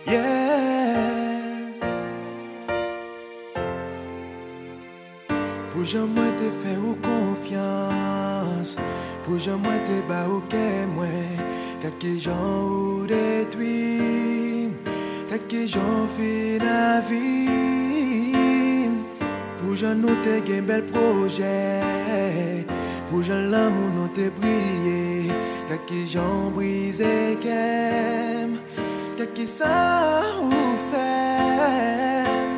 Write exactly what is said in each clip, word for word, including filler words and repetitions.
Yeah. Pou jan mwen te fè ou konfyans, pou jan mwen te ba ou kè mwen, gad kijan ou detwi m, gad kijan ou fin avi m. Pou jan nou te gen bèl pwojè, pou jan lanmou nou te briye, gad kijan ou brize kè m. Gad kisa ou fè m.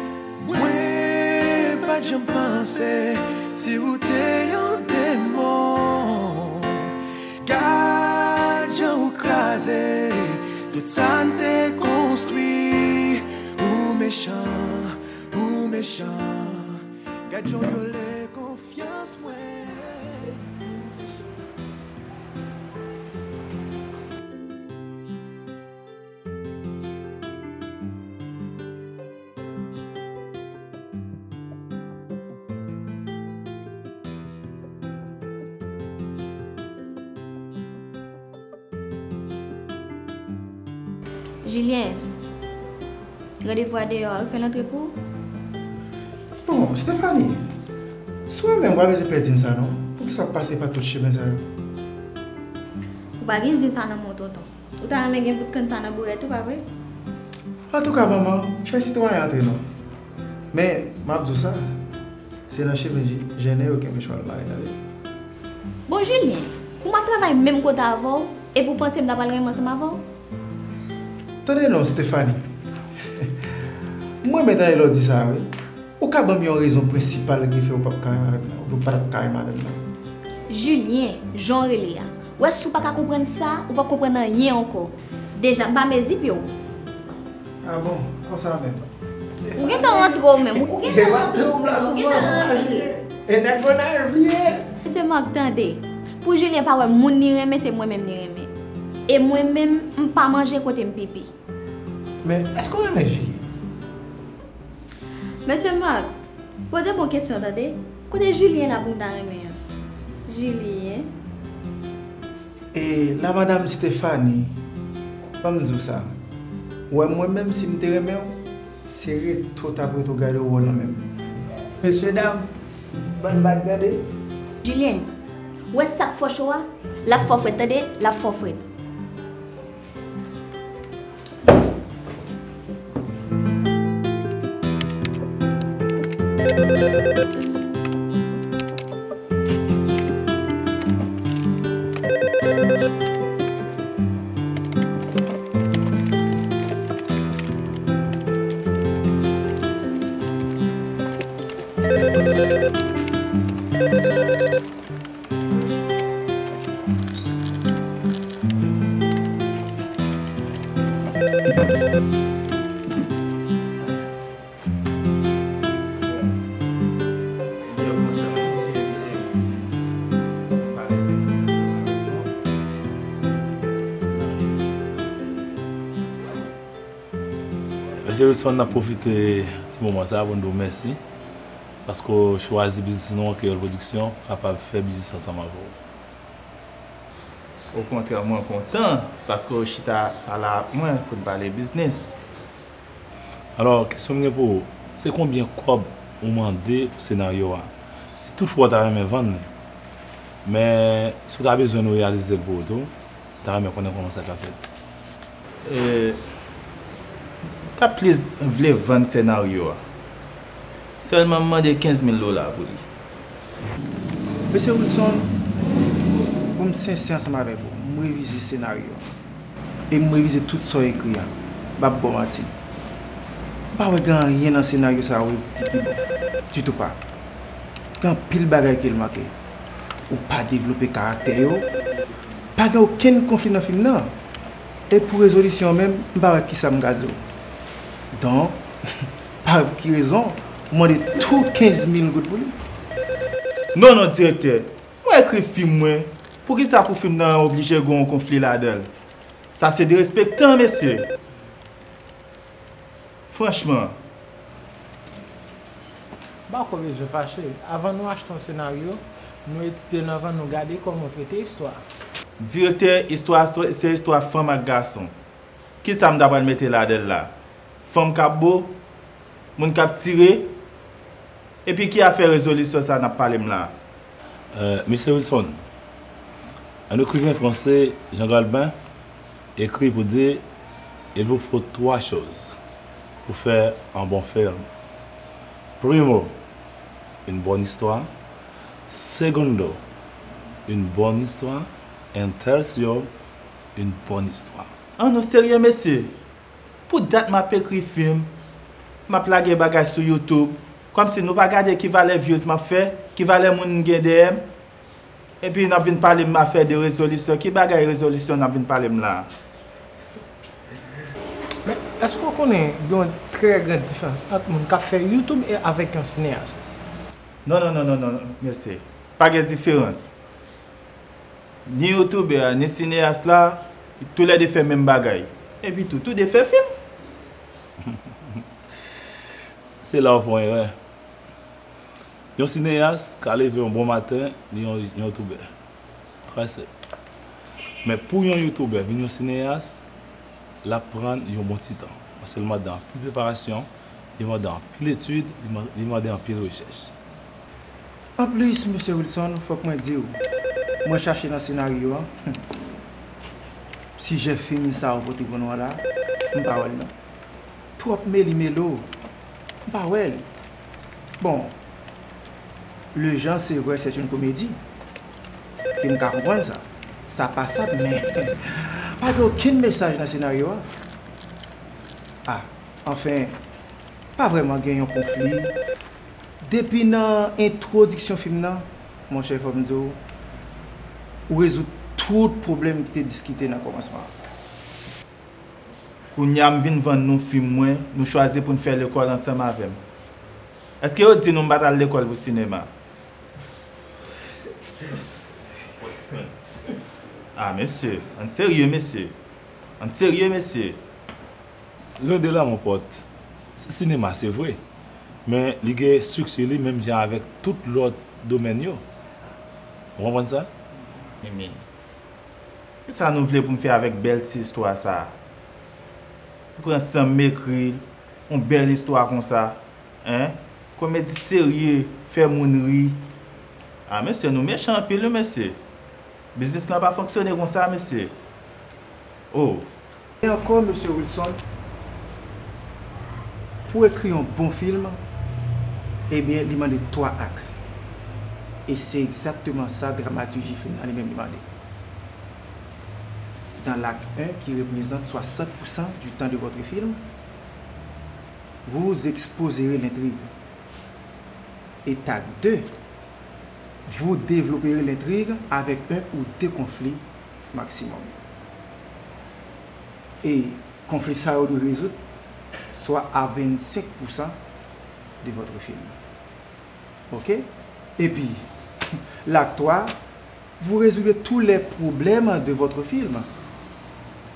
Mwen pa t janm panse si ou te yon demon. Gad jan ou kraze tout sa n te konstwi. Ou mechan, ou mechan. Gad jan w vyole konfyans mwen. Julien, randevou a deyò a, ou fè l antre pou ou? Bon, Stephanie, si w renmen m, w pa bezwen pè di m sa non. Poukisa w ap pase pa tout chemen sa yo? Ou pa gen zen sa nan men w, tonton. Ou ta renmen gen bout kann sa nan bourèt ou, pa vre? Antouka, manman, fè sitwayen antre non. Men, m ap di w sa, se nan chemen je-, jennen yo kenbe chwal mare, tande. Bon, Julien, pou m ap travay menm kote avè w, epi w panse m ta pral renmen ansanm avè w? Tande non, Stephanie. M renmen tande lè w di sa, wi. Ou ka ban m yon rezon prensipal ki fè ou p ap ka renmen avè m nan, ou pa t ap ka renmen avè m nan? Julien, jan w rele a. W wè si w pa ka konprann sa, ou p ap konprann anyen ankò. Deja, m pa mezi pye w. Ah bon, konsa menm. Ou gentan rantre w menm, ou gentan rantre w, ou gentan rantre. E nèg bon a vye. Mesye Marc, tande. Pou Julien pa wè moun li renmen, se mwen menm li renmen. E mwen menm, m pa manje kote m pipi. Men, èske w renmen Julien? Mesye Marc, poze bon kesyon, tande. Kote Julien la pou m ta renmen an? Julien? E la, madanm Stephanie, ban m di w sa. Ou wè mwen menm, si m te renmen w, se reto w t ap reto gade w wè w nan men m. Mesye dam, bann bag tande. Julien, ou wè sa k fò cho a? L ap fò frèt, tande, l ap fò frèt. Mesye Wilson, n ap pwofite ti moman sa a pou n di w mèsi, paske w chwazi biznis nou an, Kreyòl Pwodiksyon, pou kapab fè biznis ansanm avè w. Okontrè, mwen kontan, paske w chita pale ak mwen pou n pale biznis. Alò, kesyon m gen pou ou, se konbyen kòb ou mande pou senaryo a? Si toutfwa w ta renmen vann li, men si w ta bezwen nou reyalize l pou ou tou, m ta renmen konnen kòman sa ka fèt. E, m ta plis vle vann senaryo a. Sèlman m mande kenz mil dola pou li. Mesye Wilson, pou m sensè ansanm avèk ou, m revize senaryo a. E m revize tout sa w ekri a. M p ap ba w manti. M pa wè gen anyen nan senaryo sa a ou ekri ki, ki bon. Ditou pa. Gen anpil bagay ke l manke. Ou pa devlope karaktè yo. Pa gen okenn konfli nan fim nan. E pou rezolisyon an menm, m pa wè kisa m ka di w. Donk, pa wè pou ki rezon ou mande tou kenz mil goud pou li. Non, non, direktè. Mwen ekri fim mwen. Poukisa pou fim nan oblije gen yon konfli ladan l? Sa se derespektan, mesye. Franchman. M pa ko bezwen fache. Avan nou achte yon senaryo, nou etidye l anvan nou gade kòman w trete istwa a. Direktè, istwa a se, se istwa fanm ak gason. Kisa m ta pral mete ladan l la? fanm k ap bo, moun k ap tire, epi ki afè rezolisyon sa n ap pale m la a? Euh, Mesye Wilson, un écrivain français, Jean Galbin, écrit pour dire, il vous faut trois choses pour faire un bon film. Primo, une bonne histoire. Segundo, une bonne histoire. And tercio, une bonne histoire. An nou serye, mesye? Pou dat m ap ekri fim, m ap lage bagay sou YouTube, kòmsi nou pa gade ki valè views m ap fè, ki valè moun m gen dèyè m, epi n ap vin pale m afè de rezolisyon. Ki bagay rezolisyon n ap vin pale m la a? Men, èske w konnen gen yon trè gran diferans ant moun k ap fè YouTube e avèk yon sineyas? Non, non, non, non, non, mesye. Pa gen diferans. Ni youtubè a, ni sineyas la, toulède fè menm bagay. Epi tou, toulède fè fim. Se la w fè yon erè. Yon sineyas ka leve yon bon maten, li yon, yon youtubè. Trè senp. Men pou yon youtubè vin yon sineyas, l ap pran yon bon ti tan. Paske l mande anpil preparasyon, li mande anpil etid, li man- li mande anpil rechèch. Anplis, Mesye Wilson, fòk mwen di w, mwen chache nan senaryo an, sijè fim sa ou pote pou nou an la, m pa wè l non. Twòp meli melo, m pa wè l. Bon, le genre c'est vrai c'est une comédie, ke m ka konprann sa, sa pasab, men pa gen okenn mesaj nan senaryo a. Ah, anfen, pa vrèman gen yon konfli. Depi nan entwodiksyon fim nan, monchè, fò m di w, ou rezoud tout pwoblèm ki te diskite nan kòmansman an. Kounye a m vin vann nou fim mwen, nou chwazi pou n fè lekòl ansanm avè m. Èske yo di nou m pa t al lekòl pou sinema? Ah, mesye, ann serye, mesye. Ann serye, mesye. Loin de là, mon pote. Sinema, se vre. Men li gen estrikti li menm jan avèk tout lòt domèn yo. Ou konprann sa? Mimi, kisa nou vle pou m fè avèk bèl ti istwa sa a? M pran san m m ekri l, yon bèl istwa konsa, en? Komedi serye, fè moun ri. Ah, mesye, nou mechan anpil wi, mesye. Biznis lan pa fonksyone konsa, mesye. Oh. E ankò, Mesye Wilson, pou ekri yon bon fim, ebyen, li mande twa ak. E se egzakteman sa dramatiji fim nan li menm li mande. Dans l'acte un, qui représente soixante pour cent du temps de votre film, vous exposerez l'intrigue. Et acte deux, vous développerez l'intrigue avec un ou deux conflits maximum. E konfli sa yo dwe rezoud swa a vennsenk pousan de votre film. Ok? Epi, l'acte trois, vous résoudrez tous les problèmes de votre film.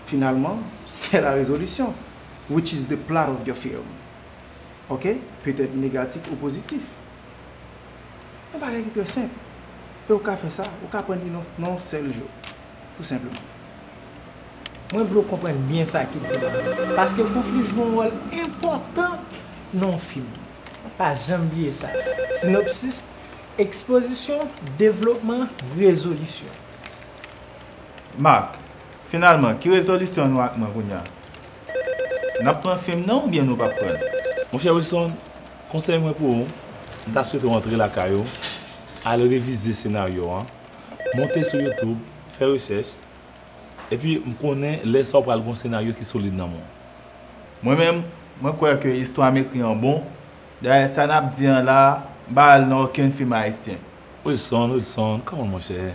Finalement, c'est la résolution, which is the plot of your film. Ok? Peut-être négatif ou positif. Yon bagay ki trè senp. E ou ka fè sa, ou ka aprann li nan yon sèl jou. Tou senpleman. Mwen vle w konprann byen sa ki di la. Paske konfli jwe yon wòl enpòtan nan yon fim. Pa janm bliye sa. Sinopsis, ekspozisyon, devlopman, rezolisyon. Marc, finalman, ki rezolisyon nou ak mwen kounye a? N ap pran fim nan oubyen nou p ap pran l? Monchè Wilson, konsèy mwen pou ou, m ta swete w antre lakay ou, al revize senaryo an, monte sou YouTube, fè rechèch, epi m konnen lè sa w pral gen yon senaryo ki solid nan men w. Mwen menm, mwen kwè ke istwa m ekri an bon. Dayè, sa n ap di an la a, m pa al nan okenn fim ayisyen. Wilson, Wilson, come on, monchè.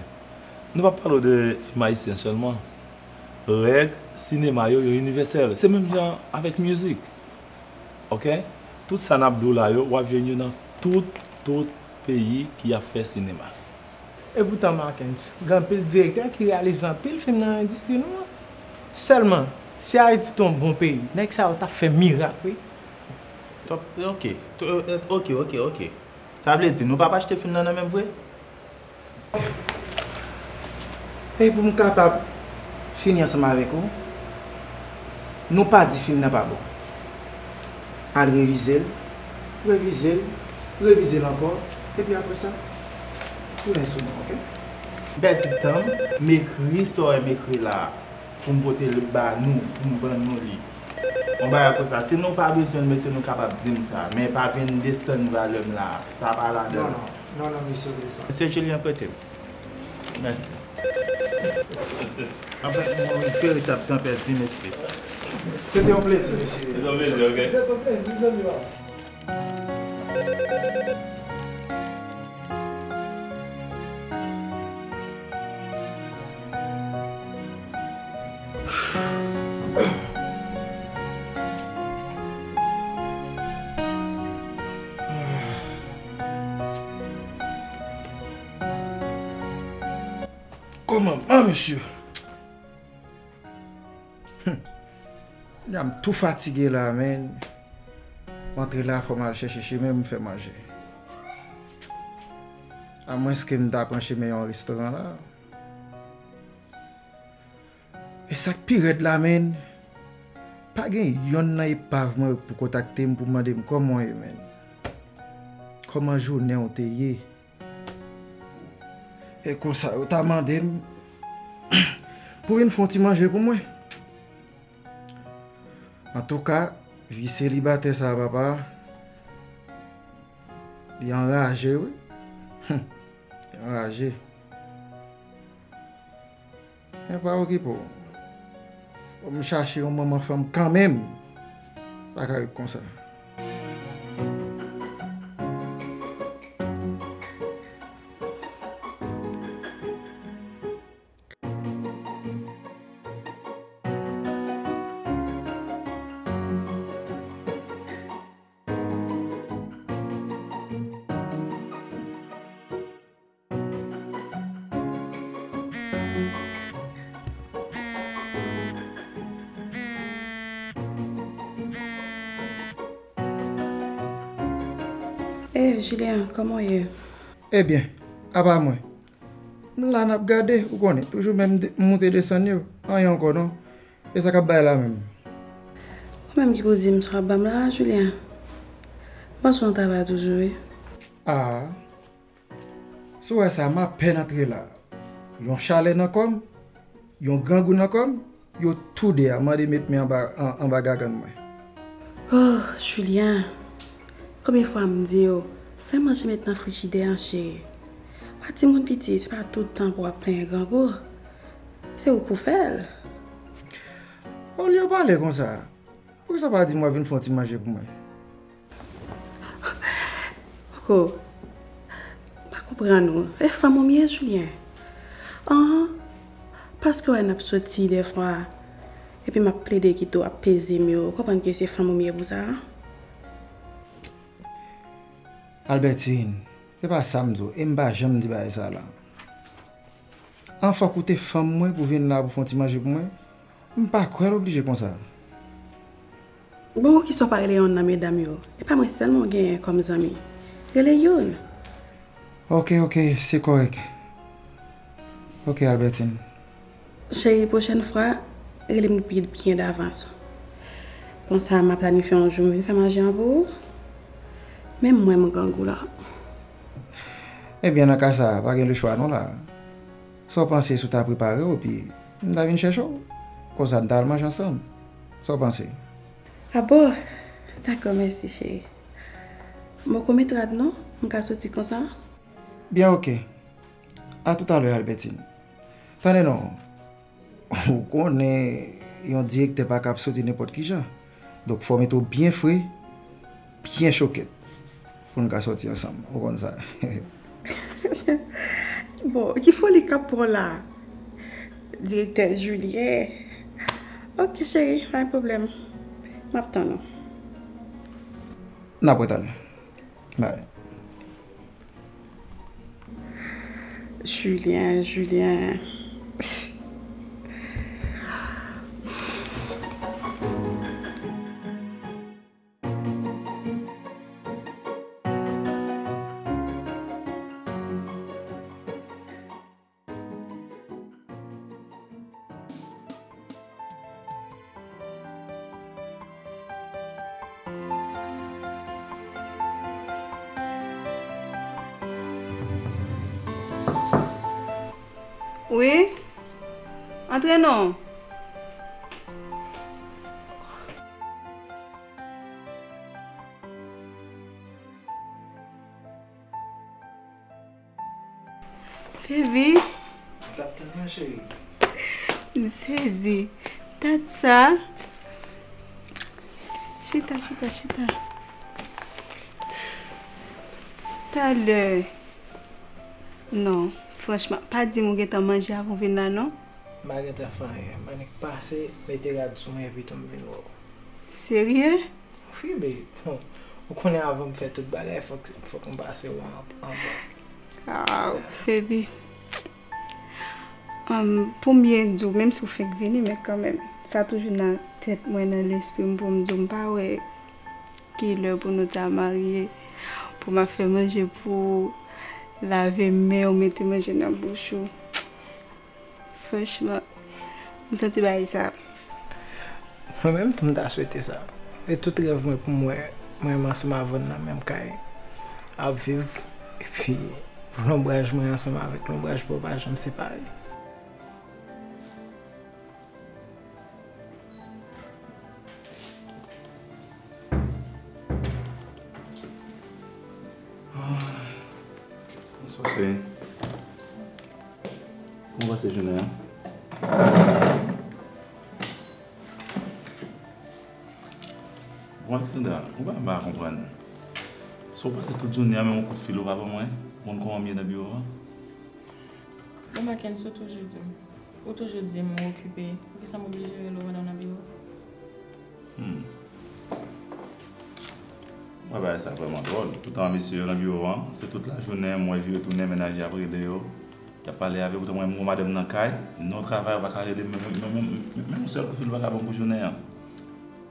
Nou p ap pale w de fim ayisyen sèlman. Règ sinema yo, yo inivèsèl. Se menm jan avèk mizik. Ok? Tout sa n ap di w la yo, w ap jwenn yo nan tout, tout peyi ki ap fè sinema. Epoutan, Marckens, gen anpil direktè ki reyalize anpil fim nan endistri nou an. Sèlman, si Ayiti te yon bon peyi, nèg sa yo t ap fè mirak, wi. Top, ok, to- ok, ok, ok. Sa vle di, nou p ap achte fim nan nan men m vre? E pou m kapab fini ansanm avèk ou, nou pa di fim nan pa bon. Al revize l, revize l, revize l ankò, epi apre sa, tounen sou mwen, oke? M pèdi tan m, m ekri sa w wè m ekri la a, pou m pote l ba nou, pou m ban nou li. Yon bagay konsa, si nou pa bezwen l, mesye, nou kapab di m sa, men pa vin desann valè m la a, sa pa ladan l. Non, non, non, non, mesye, mesye. Mesye Julien, prete m. Mèsi. Anfèt, yon veritab tan pèdi, mesye. Se te yon plezi, mesye. Se te yon plezi, oke. Se te yon plezi, zanmi pa m. Kòman, ah, mesye? Hum. Kounya m tou fatige la, menn. M antre la, fò m al chèche chemen m fè manje. Amwenske m ta pran chemen yon restoran la. E sa k pi rèd la, menn, pa gen yonn nan epav mwen yo k pou kontakte m pou mande m kòman w ye, menn. Kòman jounen w te ye? E konsa, yo ta mande m pou vin fè yon ti manje pou mwen. Antouka, vi selibatè sa a, papa, li anraje, wi. Hum, li anraje. Men pa okipe w. Fò m chache yon manman fanm kanmenm. Pa ka ret konsa. Eh, Julien, kòman w ye? Ebyen, apa mwen? M la n ap gade, ou konnen, toujou menm de- moute desann yo. Anyen ankò non. E sa k ap bay la menm? Ou menm ki pou di m sa w ap ban m la, Julien. M panse w nan travay toujou, wi. Ah. Si w wè sa, m apèn antre la. Yon chalè nan kò m, yon grangou nan kò m, yo tou de a mande met men anba, an- anba gagann mwen. Oh, Julien, konbyen fwa m di w, fè manje met nan frijidè an, cheri. Pa timoun piti, se pa tout tan pou w ap plenyen grangou. Se ou pou fè l. Olye w pale konsa, poukisa w pa di m w ap vin fè yon ti manje pou mwen? Koko, m pa konprann ou. E fanm ou m ye, Julien? An, paske w wè n ap soti dèfwa, epi m ap plede kite w ap peze m yo, ou konprann ke se fanm ou m ye pou sa? Albertine, se pa sa m di w, e m pa janm di bagay sa la. An, fòk ou te fanm mwen pou vin la pou fè yon ti manje pou mwen? M pa kwè l oblije konsa. Bon, poukisa w pa rele yonn nan medam yo? E pa mwen sèlman w genyen kòm zanmi. Rele youn. Ok, ok, se kòrèk. Ok, Albertine. Cheri, pwochèn fwa, rele m pi byen davans. Konsa, m a planifye yon jou m vin fè manje an pou ou. Men mwen, m grangou la. Ebyen, nan ka sa a, pa gen lechwa non la. Sa w panse si w ta prepare w, epi m ta vin chèche w? Konsa, n ta al manje ansanm. Sa w panse? A bon? Dakò, mèsi, cheri. M poko met rad non, m ka soti konsa? Byen, ok. A toutalè, Albertine. Tande non, ou konnen yon direktè pa ka ap soti nenpòt ki jan. Donk, fò w mete w byen fre, byen chokèt pou n ka sòti ansanm. Ou konn sa. Bon, ki foli k ap pran w la? Direktè Julien. Ok, cheri, pa gen pwoblèm. M ap tann ou. N ap wè talè. Bye. Julien, Julien. Wi? Antre non. Baby. M t ap tann ou, cheri. M sezi. Tat sa. Chita, chita, chita. Talè. Non, franchman, pa di m ou gentan manje avan w vin la, non? M pa gentan fè anyen. M annik pase, mete rad sou mwen epi tou m vin wè w. Serye? Wi, babe. Bon, ou konnen avan m fè tout bagay, fòk, fòk m pase wè w an, anvan. Ah, baby. Um, pou m byen di w, menm si w fenk vini, men kanmenm, sa toujou nan tèt mwen, nan lespri m, pou m di w, m pa wè ki lè pou nou ta marye, pou m ap fè manje pou w, lave men w, mete manje nan bouch ou. Franchman, m santi bagay sa. Mwen menm tou, m ta swete sa. E tout rèv mwen pou m wè mwen menm ansanm avè w nan menm kay, ap viv, epi pou lonbraj mwen ansanm avèk lonbraj pa w pa janm separe. Bonswa, cheri. Kòman w pase jounen an? Bon, Alexandra, ou pa, m pa konprann. Sa w pase tout jounen an, menm yon kout fil ou pa ban mwen, pou konn kòman m ye nan biwo a? Bon, Mackenson toujou di m. Ou toujou di m ou okipe. Poukisa m oblije rele w pandan w nan biwo? Hmm. Mwen, bagay sa vrèman dwòl. Poutan, mesye yo nan biwo an, se tout lajounen, m wè vire tounen, mennaj yo ap rele yo. Y ap pale avè yo, poutan mwen, m gon madanm nan kay, nan travay, yo pa ka rele m, menm, menm, menm, menm yon sèl kout fil yo pa ka ban m pou jounen an.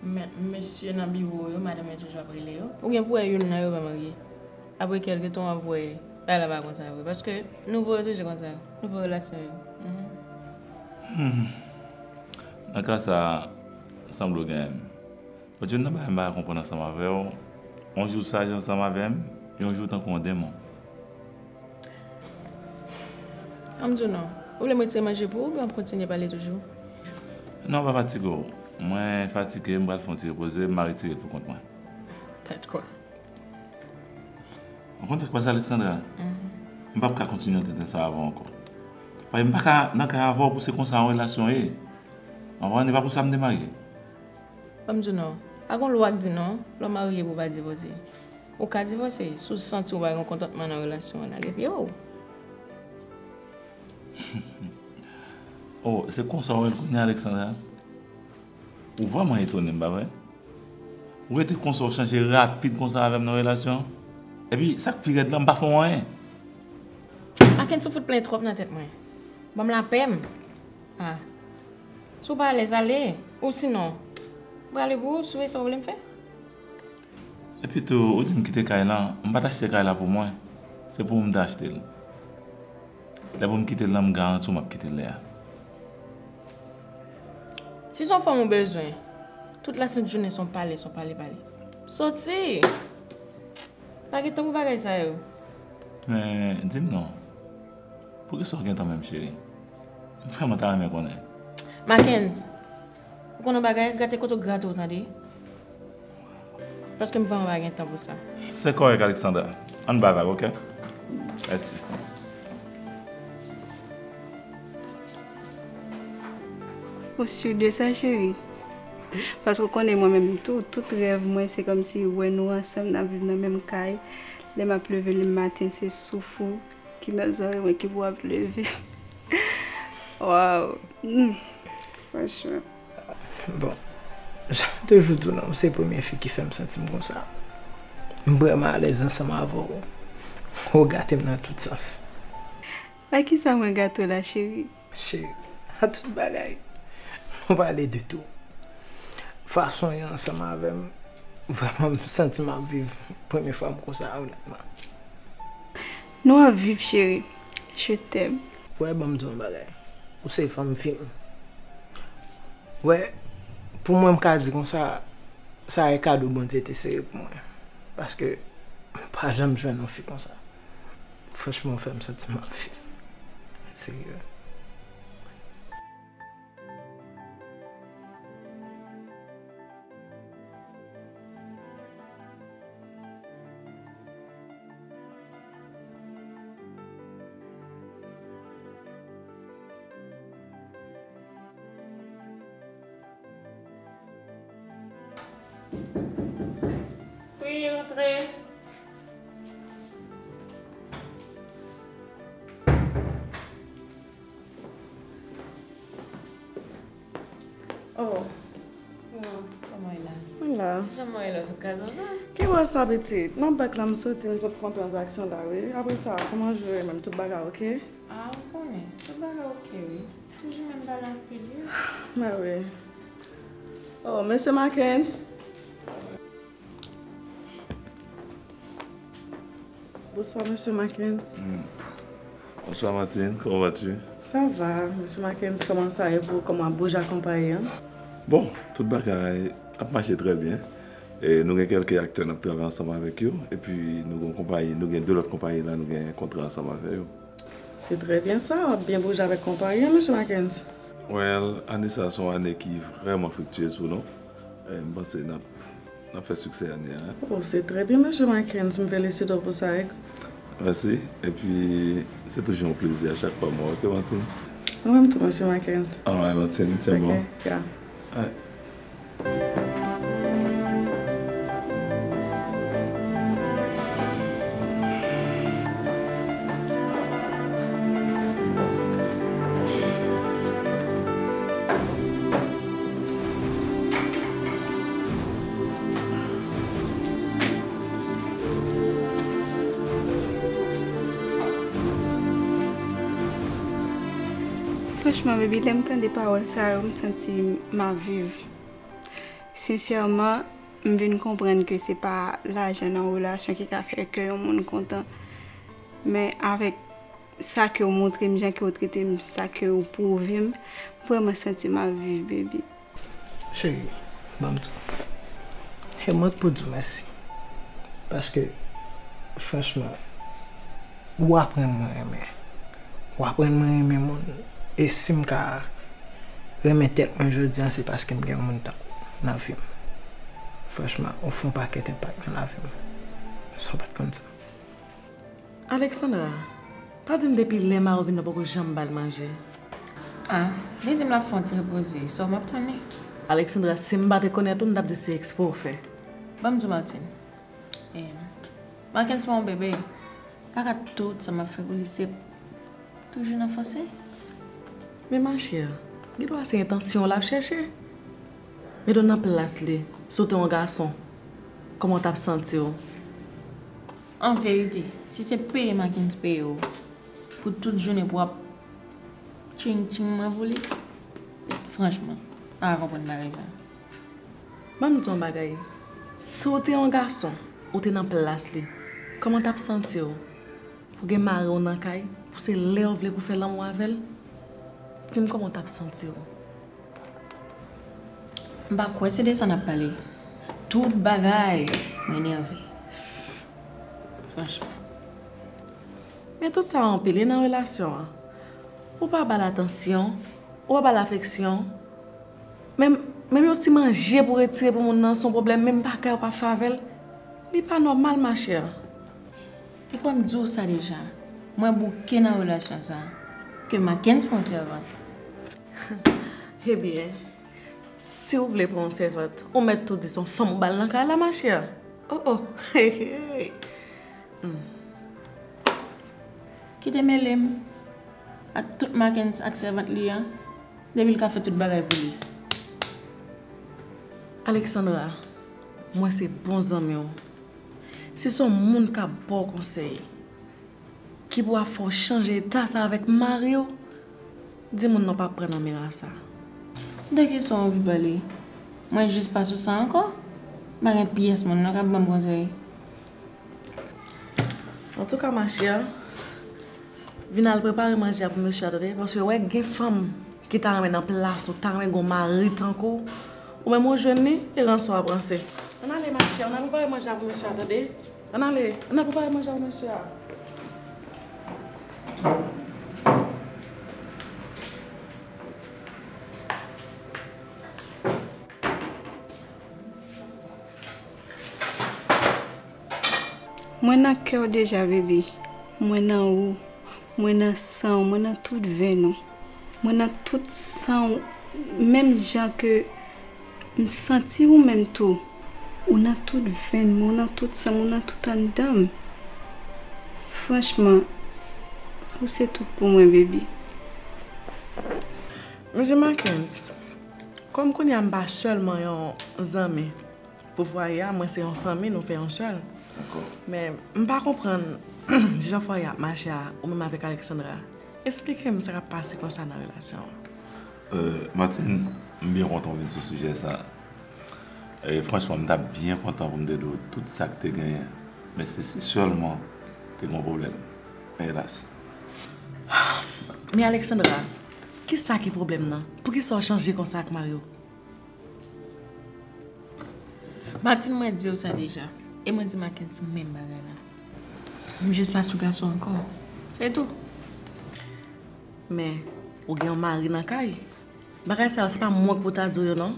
Men, mesye nan biwo yo, madanm yo toujou ap rele yo. Ou gen pou wè youn nan yo pa marye. Apre kèlke tan, w ap wè bagay la pa konsa vre. Paske nouvo yo toujou konsa. Nouvo relasyon yo. Mhm. Hmm. Nan ka sa, sanble w genyen m. Bon, youn nan bagay m pa ka konprann ansanm avè w, yon jou w saje ansanm avè m, yon jou w tankou yon demon. An m di w non. Ou vle m retire manje pou ou oubyen w ap kontinye pale toujou? Non, pa fatige w. Mwen fatige, m pral fè yon ti repoze, m a retire l pou kont mwen. Tèt kwa. Ou konn sa k pase, Alexandra? Mhm. M p ap ka kontinye antèten sa avè w ankò. Paske m pa ka nan kay avè w pou se konsa yon relasyon ye. Ou konprann? E pa pou sa m te marye. Ban m di w non. Pa gon lwa k di non, lè w marye pou w pa divòse. Ou ka divòse, si w santi w pa gen kontantman nan relasyon an, lage pye w. Oh, se konsa w wè l kounye a, Alexandra? Ou vrèman etone m, pa vre? Ou rete konsa, w chanje rapid konsa avè m nan relasyon? Epi, sa k pi rèd la, m pa fè w anyen. Mackenson fout plen twòp nan tèt mwen. Ban m lapè m. Ah. Si w pa alèz, ale. Ou sinon, m prale pou ou, si w wè sa w vle m fè. Epi tou, ou di m kite kay lan, m pa t achte kay la pou mwen. Se pou ou m te achte l. Lè pou m kite l lan, m garanti w m ap kite l lè a. Si se yon fanm ou bezwen, tout lasent jounen se yon pale, se yon pale, pale. Soti! Pa gen tan pou bagay sa yo. Men, di m non. Poukisa w gen tan menm, cheri? M vrèman ta renmen konnen. Mackenson, ou konn yon bagay, grate kote w grate w, tande? Paske m vrèman pa gen tan pou sa. Se kòrèk, Alexandra. Ann ba vag, oke? Mèsi. Ou sur de sa, cheri? Paske w konnen mwen menm tou, tout rèv mwen, se kòmsi wè nou ansanm, n ap viv nan menm kay. Lè m ap leve le maten, se souf ou ki nan zòrèy mwen ki pou ap leve. Waw. Hmm. Franchman. Bon, jan m toujou di w, non, ou se premye fi ki fè m santi m konsa. M vrèman alèz ansanm avè w. Ou gate m nan tout sans. A kisa mwen gate w la, cheri? Cheri, a tout bagay. Nou pale de tou. Fason w ye ansanm avè m, vrèman, m santi m ap viv premye fwa m konsa, onètman. Nou ap viv, cheri. Je t'aime. Wè, ban m di w yon bagay. Ou se fanm vi m. Wè, pou mwen, m ka di konsa, sa e kado Bondye te sere pou mwen. Paske m pa janm jwenn yon fi konsa. Franchman, ou fè m santi m ap viv. Serye. Wi, rantre. Oh. Kòman w ye la? Mwen la. Jan mwen ye la sou kaz ou sa? Ki wè sa pitit? Nan bank la m soti, m sot fè yon tranzaksyon la wi. Apre sa, kòman je w ye menm? Tout bagay oke? Ah, ou konnen. Tout bagay oke wi. Toujou menm bagay ak pil wi. Mwen wi. Oh, mesye Marckens. Bonsoir, mesye Marckens. Hmm. Bonsoir, Martine. Comment vas-tu? Ça va, mesye Marckens, kòman sa ye pou, kòman ap bouje ak konpayi an? Bon, tout bagay ap mache trè byen. E nou gen kèlke aktè n ap travay ansanm avèk yo. Epi nou gen yon konpayi, nou gen de lòt konpayi la, nou gen kontra ansanm avè yo. Se trè byen sa, w ap byen bouje avèk konpayi an, mesye Marckens. Well, ane sa se yon ane ki vrèman friktyez pou nou. E m panse n ap, n ap fè siksè ane a. Oh, se trè byen, mesye Marckens. M felisite w pou sa, ex. Mèsi. Epi, se toujou yon plezi a chak fwa m wè w, oke, Martine? Ou menm tou, mesye Marckens. Alright, Martine, tyen bon. Ok, yeah. Alright. Franchman, baby, lè m tande pawòl sa yo, m santi m ap viv. Sensèman, m vin konprann ke se pa lajan nan yon relasyon ki ka fè kè yon moun kontan. Men avèk sa ke w montre m, jan ke w trete m, sa ke w pwouve m, m vrèman santi m ap viv, baby. Cheri, ban m di w. E mwen k pou di w mèsi. Paske, franchman, ou aprann mwen renmen. Ou aprann mwen renmen moun. E si m ka renmen tèt mwen jodi a, se paske m gen yon moun tankou w nan vi m. Franchman, ou fè yon pakèt enpak nan lavi m. Sa w pa t konn sa. Alexandra, pa di m depi lè mari w vin la w poko janm ba l manje. Ah, li di m l ap fè yon ti repoze, sa w m ap tann li. Alexandra, si m pa te konèt ou, m t ap di se ekspre w fè. Ban m di w, Martine. Em, Marckens pa yon bebe. Pa ka tout sa m ap fè pou li, se toujou nan fòse. Men ma chère, gen dwa se entansyon w l ap chèche. Mete w nan plas li, si w te yon gason, kòman w t ap santi w? An verite, si se peye Marckens peye w pou tout jounen pou w ap tching tching mwen pou li, franchman, m pa ka konprann bagay sa. Ban m di w yon bagay. Si w te yon gason, ou te nan plas li, kòman w t ap santi w? Pou gen mari w nan kay, pou se lè w vle pou fè lanmou avè l? Di m kòman w t ap santi w? M pa kwè se de sa n ap pale. Tout bagay mwen enève. Franchman. Men tout sa anpil, e nan relasyon an. Ou pa ba l atansyon, ou pa ba l afeksyon. Menm, menm yon ti manje pou retire pou moun nan, se yon pwoblèm, menm bagay ou pa fè avè l. Li pa nòmal, ma chère. Ou kwè m di w sa deja. Mwen bouke nan relasyon sa. Ke Marckens pran sèvant. Ebyen, si w vle pran yon sèvant, ou mèt tou di se yon fanm ou ba l nan kay la, ma chère. Oh, oh. Hey, hey. Hmm. Kite mele m ak tout Marckens ak sèvant li an, depi l ka fè tout bagay pou li. Alexandra, mwen se bon zanmi w. Si se yon moun k ap ba w konsèy, ki pou ap fè w chanje eta sa avèk mari w, di moun nan pa pran nan mera sa. De kisa w anvi pale? Mwen jis pa sou sa ankò. M pa gen pyès moun nan k ap ban m konsèy. Antouka, ma chère, vin al prepare manje a pou mesye a, tande, paske wè gen fanm ki ta renmen nan plas ou, ta renmen gen yon mari tankou w. Ou menm ou jwenn li, e ranse w ap ranse. Ann ale, ma chère, ann al prepare manje a pou mesye a, tande. Ann ale, ann al prepare manje a pou mesye a. Mwen nan kè w deja, baby. Mwen nan ou. Mwen nan san w. Mwen nan tout venn ou. Mwen nan tout san w. Menm jan ke m santi ou menm tou. Ou nan tout venn mwen, ou nan tout san mwen, ou nan tout anndan m. Franchman, ou se tout pou mwen, baby. Mesye Marckens, kòm kounye a m pa sèlman yon zanmi pou fwaye a, mwen se yon fanmi, nou fè yon sèl. Dakò. Men, m pa konprann jan fwaye a ap mache a, ou menm avèk Alexandra. Esplike m sa k ap pase konsa nan relasyon an. Euh, Martine, m byen kontan w vin sou sijè sa. E franchman, m t ap byen kontan pou m te di w tout sa k te genyen. Men se si sèlman te gen yon pwoblèm. Men elas. Men Alexandra, ki sa ki pwoblèm nan? Poukisa w chanje konsa ak mari w? Martine, mwen di w sa deja. E mwen di Marckens menm bagay la. M jis pa sou gason ankò. Se tou. Men, ou gen yon mari nan kay. Bagay sa yo, se pa mwen k pou ta di w yo, non.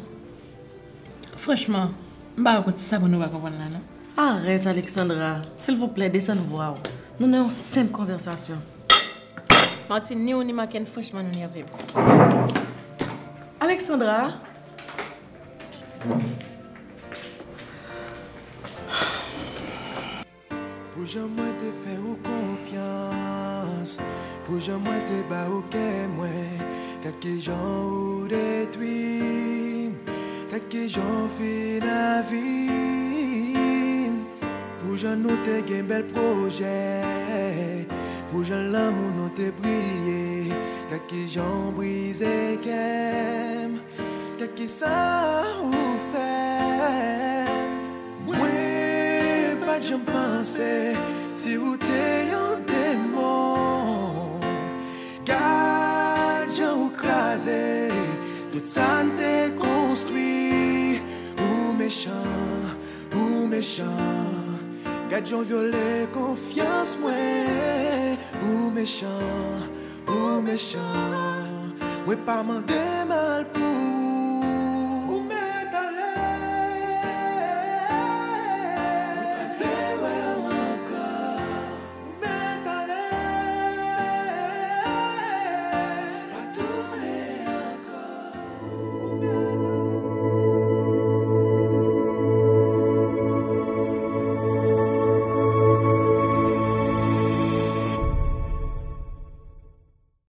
Franchman, m pa wè kote sa pou nou pa konprann la, non. Arèt, Alexandra. Silvouplè, desann vwa w. Nou nan yon senp konvèsasyon. Martine, ni ou ni Marckens, franchman, nou nève m. Alexandra. Pou jan mwen te fè ou konfyans, pou jan mwen te ba ou kè mwen, gad kijan ou detwi m, gad kijan ou fin avili m. Pou jan nou te gen bèl pwojè, pou jan lanmou nou te briye, gad kijan ou brize kè m. Gad kisa ou fè m. Mwen pa t janm panse si ou te yon demon. Gad jan ou kraze tout sa n te konstwi. Ou mechan, ou mechan. Gad jan w vyole konfyans mwen. Ou mechan, ou mechan. Mwen pa mande mal pou